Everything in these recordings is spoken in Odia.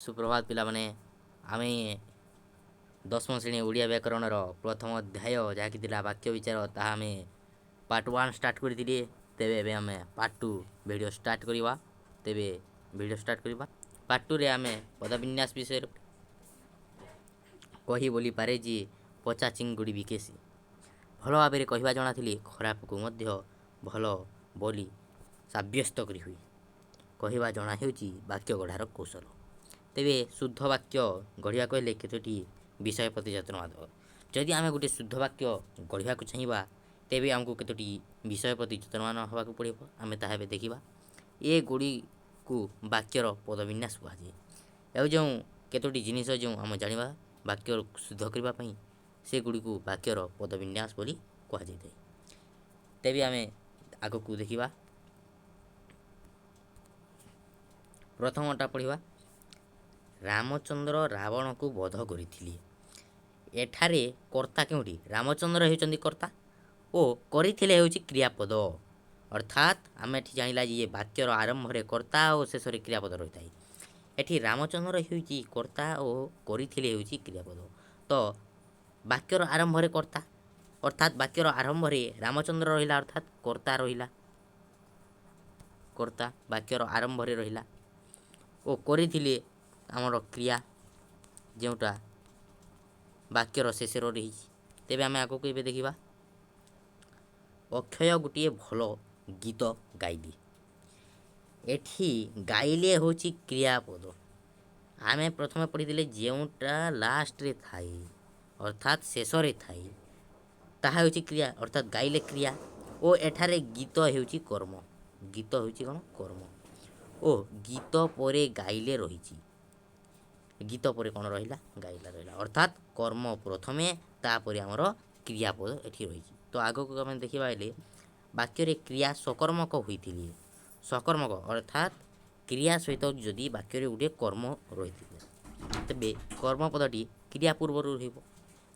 ସୁପ୍ରଭାତ ପିଲାମାନେ। ଆମେ ଦଶମ ଶ୍ରେଣୀ ଓଡ଼ିଆ ବ୍ୟାକରଣର ପ୍ରଥମ ଅଧ୍ୟାୟ ଯାହାକି ଥିଲା ବାକ୍ୟ ବିଚାର, ତାହା ଆମେ ପାର୍ଟ 1 ଷ୍ଟାର୍ଟ କରିଥିଲେ। ତେବେ ଏବେ ଆମେ ପାର୍ଟ 2 ଭିଡ଼ିଓ ଷ୍ଟାର୍ଟ କରିବା। ତେବେ ଭିଡ଼ିଓ ଷ୍ଟାର୍ଟ କରିବା। ପାର୍ଟ 2ରେ ଆମେ ପଦବିନ୍ୟାସ ବିଷୟରେ କହି ବୋଲି ପାରେ ଯେ ପଚା ଚିଙ୍ଗୁଡ଼ି ବିକେସି। ଭଲ ଭାବରେ କହିବା ଜଣାଥିଲେ ଖରାପକୁ ମଧ୍ୟ ଭଲ ବୋଲି ସାବ୍ୟସ୍ତ କରି ହୁଏ। କହିବା ଜଣା ହେଉଛି ବାକ୍ୟ ଗଢ଼ାର କୌଶଳ। ତେବେ ଶୁଦ୍ଧ ବାକ୍ୟ ଗଢ଼ିବାକୁ ହେଲେ କେତୋଟି ବିଷୟ ପ୍ରତି ଯତ୍ନବାନ ଦେବ। ଯଦି ଆମେ ଗୋଟିଏ ଶୁଦ୍ଧ ବାକ୍ୟ ଗଢ଼ିବାକୁ ଚାହିଁବା, ତେବେ ଆମକୁ କେତୋଟି ବିଷୟ ପ୍ରତି ଯତ୍ନବାନ ହେବାକୁ ପଡ଼ିବ। ଆମେ ତାହା ଏବେ ଦେଖିବା। ଏଗୁଡ଼ିକୁ ବାକ୍ୟର ପଦବିନ୍ୟାସ କୁହାଯାଏ। ଆଉ ଯେଉଁ କେତୋଟି ଜିନିଷ ଯେଉଁ ଆମେ ଜାଣିବା ବାକ୍ୟ ଶୁଦ୍ଧ କରିବା ପାଇଁ, ସେଗୁଡ଼ିକୁ ବାକ୍ୟର ପଦବିନ୍ୟାସ ବୋଲି କୁହାଯାଇଥାଏ। ତେବେ ଆମେ ଆଗକୁ ଦେଖିବା। ପ୍ରଥମଟା ପଢ଼ିବା। ରାମଚନ୍ଦ୍ର ରାବଣକୁ ବଧ କରିଥିଲେ। ଏଠାରେ କର୍ତ୍ତା କେଉଁଠି? ରାମଚନ୍ଦ୍ର ହେଉଛନ୍ତି କର୍ତ୍ତା ଓ କରିଥିଲେ ହେଉଛି କ୍ରିୟାପଦ। ଅର୍ଥାତ୍ ଆମେ ଏଠି ଜାଣିଲା ଯେ ବାକ୍ୟର ଆରମ୍ଭରେ କର୍ତ୍ତା ଓ ଶେଷରେ କ୍ରିୟାପଦ ରହିଥାଏ। ଏଠି ରାମଚନ୍ଦ୍ର ହେଉଛି କର୍ତ୍ତା ଓ କରିଥିଲେ ହେଉଛି କ୍ରିୟାପଦ। ତ ବାକ୍ୟର ଆରମ୍ଭରେ କର୍ତ୍ତା, ଅର୍ଥାତ୍ ବାକ୍ୟର ଆରମ୍ଭରେ ରାମଚନ୍ଦ୍ର ରହିଲା, ଅର୍ଥାତ୍ କର୍ତ୍ତା ରହିଲା। କର୍ତ୍ତା ବାକ୍ୟର ଆରମ୍ଭରେ ରହିଲା ଓ କରିଥିଲେ ଆମର କ୍ରିୟା, ଯେଉଁଟା ବାକ୍ୟର ଶେଷରେ ରହିଛି। ତେବେ ଆମେ ଆଗକୁ ଏବେ ଦେଖିବା। ଅକ୍ଷୟ ଗୋଟିଏ ଭଲ ଗୀତ ଗାଇଲେ। ଏଠି ଗାଇଲେ ହେଉଛି କ୍ରିୟାପଦ। ଆମେ ପ୍ରଥମେ ପଢ଼ିଥିଲେ ଯେଉଁଟା ଲାଷ୍ଟରେ ଥାଏ, ଅର୍ଥାତ୍ ଶେଷରେ ଥାଏ, ତାହା ହେଉଛି କ୍ରିୟା। ଅର୍ଥାତ୍ ଗାଇଲେ କ୍ରିୟା ଓ ଏଠାରେ ଗୀତ ହେଉଛି କର୍ମ। ଗୀତ ହେଉଛି କ'ଣ? କର୍ମ। ଓ ଗୀତ ପରେ ଗାଇଲେ ରହିଛି। ଗୀତ ପରେ କ'ଣ ରହିଲା? ଗାଇଲା ରହିଲା। ଅର୍ଥାତ୍ କର୍ମ ପ୍ରଥମେ, ତାପରେ ଆମର କ୍ରିୟାପଦ ଏଠି ରହିଛି। ତ ଆଗକୁ ଆମେ ଦେଖିବା ହେଲେ ବାକ୍ୟରେ କ୍ରିୟା ସକର୍ମକ ହୋଇଥିଲେ, ସକର୍ମକ ଅର୍ଥାତ୍ କ୍ରିୟା ସହିତ ଯଦି ବାକ୍ୟରେ ଗୋଟିଏ କର୍ମ ରହିଥିବ, ତେବେ କର୍ମ ପଦଟି କ୍ରିୟା ପୂର୍ବରୁ ରହିବ।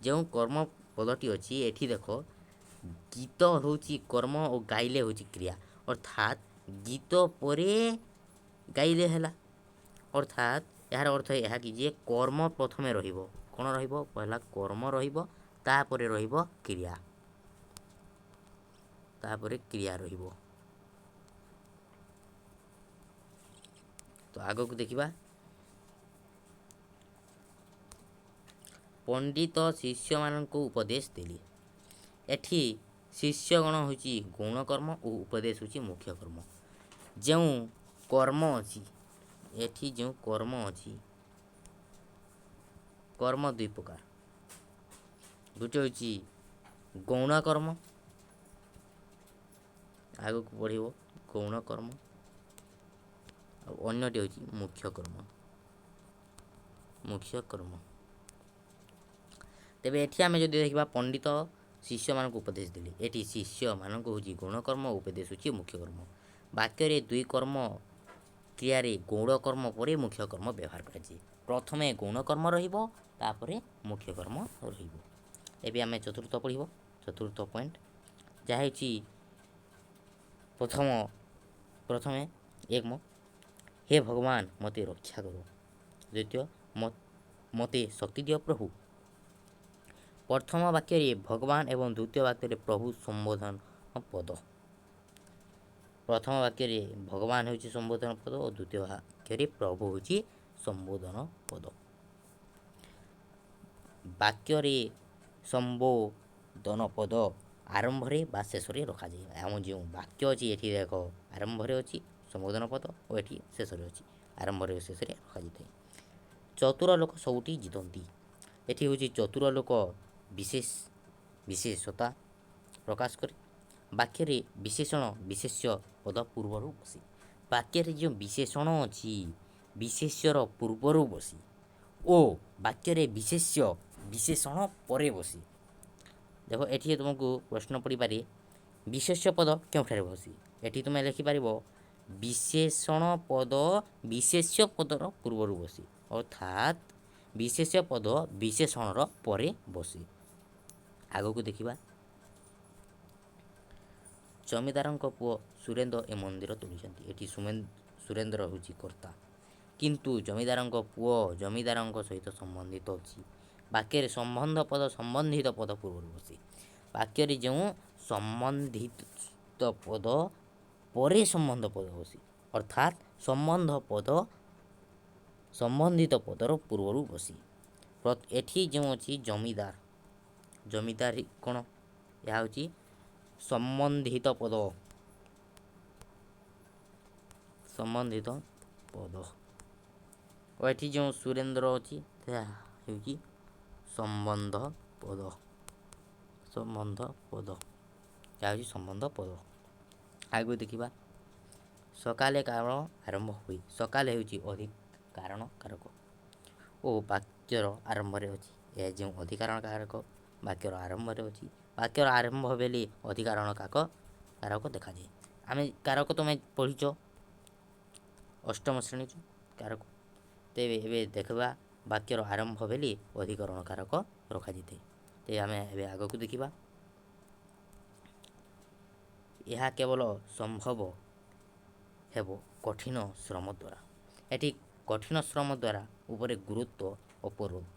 ଯେଉଁ କର୍ମ ପଦଟି ଅଛି ଏଠି ଦେଖ, ଗୀତ ହେଉଛି କର୍ମ ଓ ଗାଇଲେ ହେଉଛି କ୍ରିୟା। ଅର୍ଥାତ୍ ଗୀତ ପରେ ଗାଇଲେ ହେଲା। ଅର୍ଥାତ୍ ଏହାର ଅର୍ଥ ଏହା କି ଯେ କର୍ମ ପ୍ରଥମେ ରହିବ। କ'ଣ ରହିବ? ପହିଲା କର୍ମ ରହିବ, ତାପରେ ରହିବ କ୍ରିୟା, ତାପରେ କ୍ରିୟା ରହିବ। ତ ଆଗକୁ ଦେଖିବା। ପଣ୍ଡିତ ଶିଷ୍ୟମାନଙ୍କୁ ଉପଦେଶ ଦେଲେ। ଏଠି ଶିଷ୍ୟଗଣ ହେଉଛି ଗୌଣ କର୍ମ ଓ ଉପଦେଶ ହେଉଛି ମୁଖ୍ୟ କର୍ମ। ଯେଉଁ କର୍ମ ଅଛି ଏଠି, ଯେଉଁ କର୍ମ ଅଛି, କର୍ମ ଦୁଇ ପ୍ରକାର। ଗୋଟିଏ ହେଉଛି ଗୌଣ କର୍ମ, ଆଗକୁ ବଢ଼ିବ ଗୌଣ କର୍ମ, ଆଉ ଅନ୍ୟଟି ହେଉଛି ମୁଖ୍ୟ କର୍ମ। ମୁଖ୍ୟ କର୍ମ। ତେବେ ଏଠି ଆମେ ଯଦି ଦେଖିବା, ପଣ୍ଡିତ ଶିଷ୍ୟମାନଙ୍କୁ ଉପଦେଶ ଦେଲେ। ଏଠି ଶିଷ୍ୟମାନଙ୍କୁ ହେଉଛି ଗୌଣ କର୍ମ, ଉପଦେଶ ହେଉଛି ମୁଖ୍ୟ କର୍ମ। ବାକ୍ୟରେ ଦୁଇ କର୍ମ କ୍ରିୟାରେ ଗୌଣ କର୍ମ ପରେ ମୁଖ୍ୟ କର୍ମ ବ୍ୟବହାର କରାଯାଏ। ପ୍ରଥମେ ଗୌଣ କର୍ମ ରହିବ, ତାପରେ ମୁଖ୍ୟ କର୍ମ ରହିବ। ଏବେ ଆମେ ଚତୁର୍ଥ ପଢ଼ିବ। ଚତୁର୍ଥ ପଏଣ୍ଟ ଯାହା ହେଉଛି ପ୍ରଥମ, ପ୍ରଥମେ ଏକ, ହେ ଭଗବାନ ମୋତେ ରକ୍ଷା କର। ଦ୍ୱିତୀୟ, ମୋତେ ଶକ୍ତି ଦିଅ ପ୍ରଭୁ। ପ୍ରଥମ ବାକ୍ୟରେ ଭଗବାନ ଏବଂ ଦ୍ୱିତୀୟ ବାକ୍ୟରେ ପ୍ରଭୁ ସମ୍ବୋଧନ ପଦ। ପ୍ରଥମ ବାକ୍ୟରେ ଭଗବାନ ହେଉଛି ସମ୍ବୋଧନ ପଦ ଓ ଦ୍ୱିତୀୟ ବାକ୍ୟରେ ପ୍ରଭୁ ହେଉଛି ସମ୍ବୋଧନ ପଦ। ବାକ୍ୟରେ ସମ୍ବୋଧନ ପଦ ଆରମ୍ଭରେ ବା ଶେଷରେ ରଖାଯାଏ। ଆମ ଯେଉଁ ବାକ୍ୟ ଅଛି ଏଠି ଦେଖ, ଆରମ୍ଭରେ ଅଛି ସମ୍ବୋଧନ ପଦ ଓ ଏଠି ଶେଷରେ ଅଛି। ଆରମ୍ଭରେ ଓ ଶେଷରେ ରଖାଯାଇଥାଏ। ଚତୁର ଲୋକ ସବୁଠି ଜିତନ୍ତି। ଏଠି ହେଉଛି ଚତୁର ଲୋକ ବିଶେଷ ବିଶେଷତା ପ୍ରକାଶ କରେ। ବାକ୍ୟରେ ବିଶେଷଣ ବିଶେଷ୍ୟ ପଦ ପୂର୍ବରୁ ବସେ। ବାକ୍ୟରେ ଯେଉଁ ବିଶେଷଣ ଅଛି, ବିଶେଷ୍ୟର ପୂର୍ବରୁ ବସେ ଓ ବାକ୍ୟରେ ବିଶେଷ୍ୟ ବିଶେଷଣ ପରେ ବସେ। ଦେଖ, ଏଠି ତୁମକୁ ପ୍ରଶ୍ନ ପଡ଼ିପାରେ, ବିଶେଷ୍ୟ ପଦ କେଉଁଠାରେ ବସେ? ଏଠି ତୁମେ ଲେଖିପାରିବ, ବିଶେଷଣ ପଦ ବିଶେଷ୍ୟ ପଦର ପୂର୍ବରୁ ବସେ, ଅର୍ଥାତ୍ ବିଶେଷ୍ୟ ପଦ ବିଶେଷଣର ପରେ ବସେ। ଆଗକୁ ଦେଖିବା। ଜମିଦାରଙ୍କ ପୁଅ ସୁରେନ୍ଦ୍ର ଏ ମନ୍ଦିର ତୋଳିଛନ୍ତି। ଏଠି ସୁରେନ୍ଦ୍ର ହେଉଛି କର୍ତ୍ତା। କିନ୍ତୁ ଜମିଦାରଙ୍କ ପୁଅ ଜମିଦାରଙ୍କ ସହିତ ସମ୍ବନ୍ଧିତ ଅଛି। ବାକ୍ୟରେ ସମ୍ବନ୍ଧ ପଦ ସମ୍ବନ୍ଧିତ ପଦ ପୂର୍ବରୁ ବସେ। ବାକ୍ୟରେ ଯେଉଁ ସମ୍ବନ୍ଧିତ ପଦ ପରେ ସମ୍ବନ୍ଧ ପଦ ବସେ, ଅର୍ଥାତ୍ ସମ୍ବନ୍ଧ ପଦ ସମ୍ବନ୍ଧିତ ପଦର ପୂର୍ବରୁ ବସେ। ଏଠି ଯେଉଁ ଅଛି ଜମିଦାର, ଜମିଦାର କ'ଣ? ଏହା ହେଉଛି ସମ୍ବନ୍ଧିତ ପଦ, ସମ୍ବନ୍ଧିତ ପଦ। ଓ ଏଠି ଯେଉଁ ସୁରେନ୍ଦ୍ର ଅଛି ତାହା ହେଉଛି ସମ୍ବନ୍ଧ ପଦ, ସମ୍ବନ୍ଧ ପଦ। ଏହା ହେଉଛି ସମ୍ବନ୍ଧ ପଦ। ଆଗକୁ ଦେଖିବା। ସକାଳେ କାମ ଆରମ୍ଭ ହୁଏ। ସକାଳେ ହେଉଛି ଅଧିକାରଣ କାରକ ଓ ବାକ୍ୟର ଆରମ୍ଭରେ ଅଛି। ଏହା ଯେଉଁ ଅଧିକାରଣ କାରକ ବାକ୍ୟର ଆରମ୍ଭରେ ଅଛି। ବାକ୍ୟର ଆରମ୍ଭ ବେଲେ ଅଧିକାରଣ କାରକ ଦେଖାଯାଏ। ଆମେ କାରକ ତୁମେ ପଢ଼ିଛ ଅଷ୍ଟମ ଶ୍ରେଣୀ କାରକ। ତେବେ ଏବେ ଦେଖିବା ବାକ୍ୟର ଆରମ୍ଭ ବେଲେ ଅଧିକରଣ କାରକ ରଖାଯାଇଥାଏ। ତେବେ ଆମେ ଏବେ ଆଗକୁ ଦେଖିବା। ଏହା କେବଳ ସମ୍ଭବ ହେବ କଠିନ ଶ୍ରମ ଦ୍ୱାରା। ଏଠି କଠିନ ଶ୍ରମ ଦ୍ୱାରା ଉପରେ ଗୁରୁତ୍ୱ ଅପରୋଧ।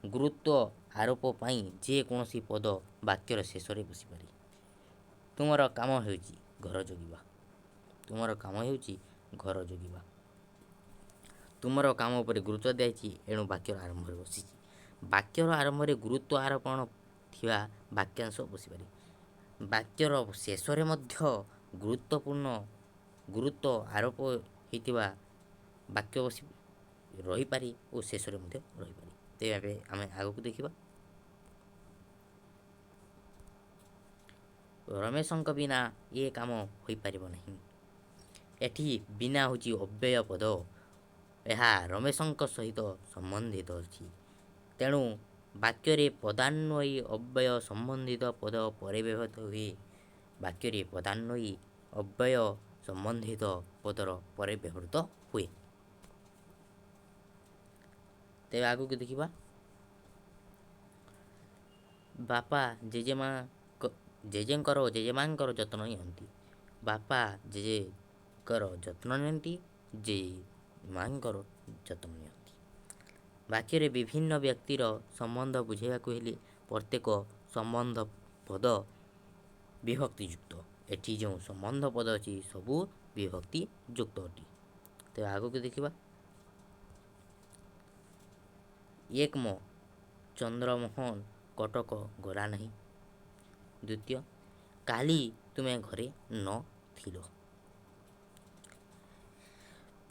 ଗୁରୁତ୍ୱ ଆରୋପ ପାଇଁ ଯେକୌଣସି ପଦ ବାକ୍ୟର ଶେଷରେ ବସିପାରେ। ତୁମର କାମ ହେଉଛି ଘର ଜଗିବା। ତୁମର କାମ ହେଉଛି ଘର ଜଗିବା। ତୁମର କାମ ଉପରେ ଗୁରୁତ୍ୱ ଦିଆଯାଇଛି, ଏଣୁ ବାକ୍ୟର ଆରମ୍ଭରେ ବସିଛି। ବାକ୍ୟର ଆରମ୍ଭରେ ଗୁରୁତ୍ୱ ଆରୋପଣ ଥିବା ବାକ୍ୟାଂଶ ବସିପାରେ। ବାକ୍ୟର ଶେଷରେ ମଧ୍ୟ ଗୁରୁତ୍ୱପୂର୍ଣ୍ଣ ଗୁରୁତ୍ୱ ଆରୋପ ହେଇଥିବା ବାକ୍ୟ ବସି ରହିପାରେ ଓ ଶେଷରେ ମଧ୍ୟ ରହିପାରେ। ତେବେ ଏବେ ଆମେ ଆଗକୁ ଦେଖିବା। ରମେଶଙ୍କ ବିନା ଏ କାମ ହୋଇପାରିବ ନାହିଁ। ଏଠି ବିନା ହେଉଛି ଅବ୍ୟୟ ପଦ। ଏହା ରମେଶଙ୍କ ସହିତ ସମ୍ବନ୍ଧିତ ଅଛି। ତେଣୁ ବାକ୍ୟରେ ପଦାନ୍ୱୟୀ ଅବ୍ୟୟ ସମ୍ବନ୍ଧିତ ପଦ ପରେ ବ୍ୟବହୃତ ହୁଏ। ବାକ୍ୟରେ ପଦାନ୍ୱୟୀ ଅବ୍ୟୟ ସମ୍ବନ୍ଧିତ ପଦର ପରେ ବ୍ୟବହୃତ ହୁଏ। ତେବେ ଆଗକୁ ଦେଖିବା। ବାପା ଜେଜେମା ଜେଜେଙ୍କର ଓ ଜେଜେମାଙ୍କର ଯତ୍ନ ନିଅନ୍ତି। ବାପା ଜେଜେଙ୍କର ଯତ୍ନ ନିଅନ୍ତି, ଜେଜେମାଙ୍କର ଯତ୍ନ ନିଅନ୍ତି। ବାକ୍ୟରେ ବିଭିନ୍ନ ବ୍ୟକ୍ତିର ସମ୍ବନ୍ଧ ବୁଝାଇବାକୁ ହେଲେ ପ୍ରତ୍ୟେକ ସମ୍ବନ୍ଧ ପଦ ବିଭକ୍ତିଯୁକ୍ତ। ଏଠି ଯେଉଁ ସମ୍ବନ୍ଧ ପଦ ଅଛି ସବୁ ବିଭକ୍ତି ଯୁକ୍ତ ଅଟେ। ତେବେ ଆଗକୁ ଦେଖିବା। ଏକମ ଚନ୍ଦ୍ରମୋହନ କଟକ ଗଲା ନାହିଁ। ଦ୍ୱିତୀୟ, କାଲି ତୁମେ ଘରେ ନଥିଲ।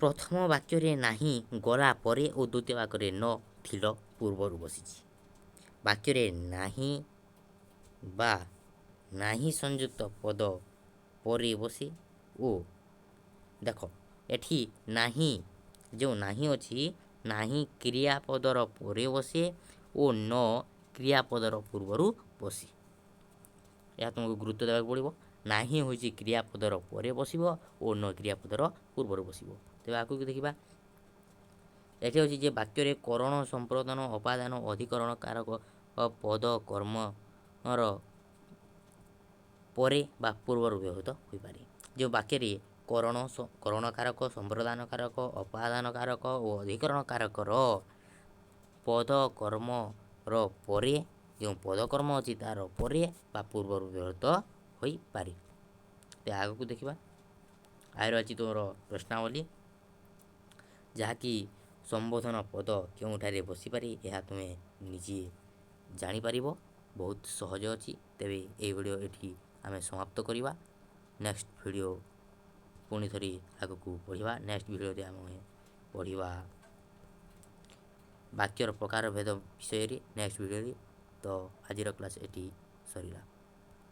ପ୍ରଥମ ବାକ୍ୟରେ ନାହିଁ ଗଲା ପରେ ଓ ଦ୍ୱିତୀୟ ବାକ୍ୟରେ ନଥିଲ ପୂର୍ବରୁ ବସିଛି। ବାକ୍ୟରେ ନାହିଁ ବା ନାହିଁ ସଂଯୁକ୍ତ ପଦ ପରେ ବସେ। ଓ ଦେଖ, ଏଠି ନାହିଁ ଯେଉଁ ନାହିଁ ଅଛି, ନାହିଁ କ୍ରିୟାପଦର ପରେ ବସେ ଓ ନ କ୍ରିୟାପଦର ପୂର୍ବରୁ ବସେ। ଏହା ତୁମକୁ ଗୁରୁତ୍ୱ ଦେବାକୁ ପଡ଼ିବ। ନାହିଁ ହେଉଛି କ୍ରିୟାପଦର ପରେ ବସିବ ଓ ନ କ୍ରିୟାପଦର ପୂର୍ବରୁ ବସିବ। ତେବେ ଆଗକୁ ଦେଖିବା। ଏଠି ଅଛି ଯେ ବାକ୍ୟରେ କରଣ, ସମ୍ପ୍ରଦାନ, ଅପାଦାନ, ଅଧିକରଣ କାରକ ପଦ କର୍ମର ପରେ ବା ପୂର୍ବରୁ ବ୍ୟବହୃତ ହୋଇପାରେ। ଯେଉଁ ବାକ୍ୟରେ କରଣ, କରଣ କାରକ, ସମ୍ପ୍ରଦାନ କାରକ, ଅପାଦାନ କାରକ ଓ ଅଧିକରଣ କାରକର ପଦ କର୍ମର ପରେ, ଯେଉଁ ପଦକର୍ମ ଅଛି ତାର ପରେ ବା ପୂର୍ବରୁ ବ୍ୟବହୃତ ହୋଇପାରେ। ତ ଆଗକୁ ଦେଖିବା। ଆର ଅଛି ତୁମର ପ୍ରଶ୍ନାବଳୀ, ଯାହାକି ସମ୍ବୋଧନ ପଦ କେଉଁଠାରେ ବସିପାରେ ଏହା ତୁମେ ନିଜେ ଜାଣିପାରିବ। ବହୁତ ସହଜ ଅଛି। ତେବେ ଏହି ଭିଡ଼ିଓ ଏଠି ଆମେ ସମାପ୍ତ କରିବା। ନେକ୍ସଟ ଭିଡ଼ିଓ ପୁଣି ଥରେ ଆଗକୁ ପଢ଼ିବା। ନେକ୍ସଟ ଭିଡ଼ିଓରେ ଆମେ ପଢ଼ିବା ବାକ୍ୟର ପ୍ରକାର ଭେଦ ବିଷୟରେ ନେକ୍ସଟ ଭିଡ଼ିଓରେ। ତ ଆଜିର କ୍ଲାସ୍ ଏଠି ସରିଲା।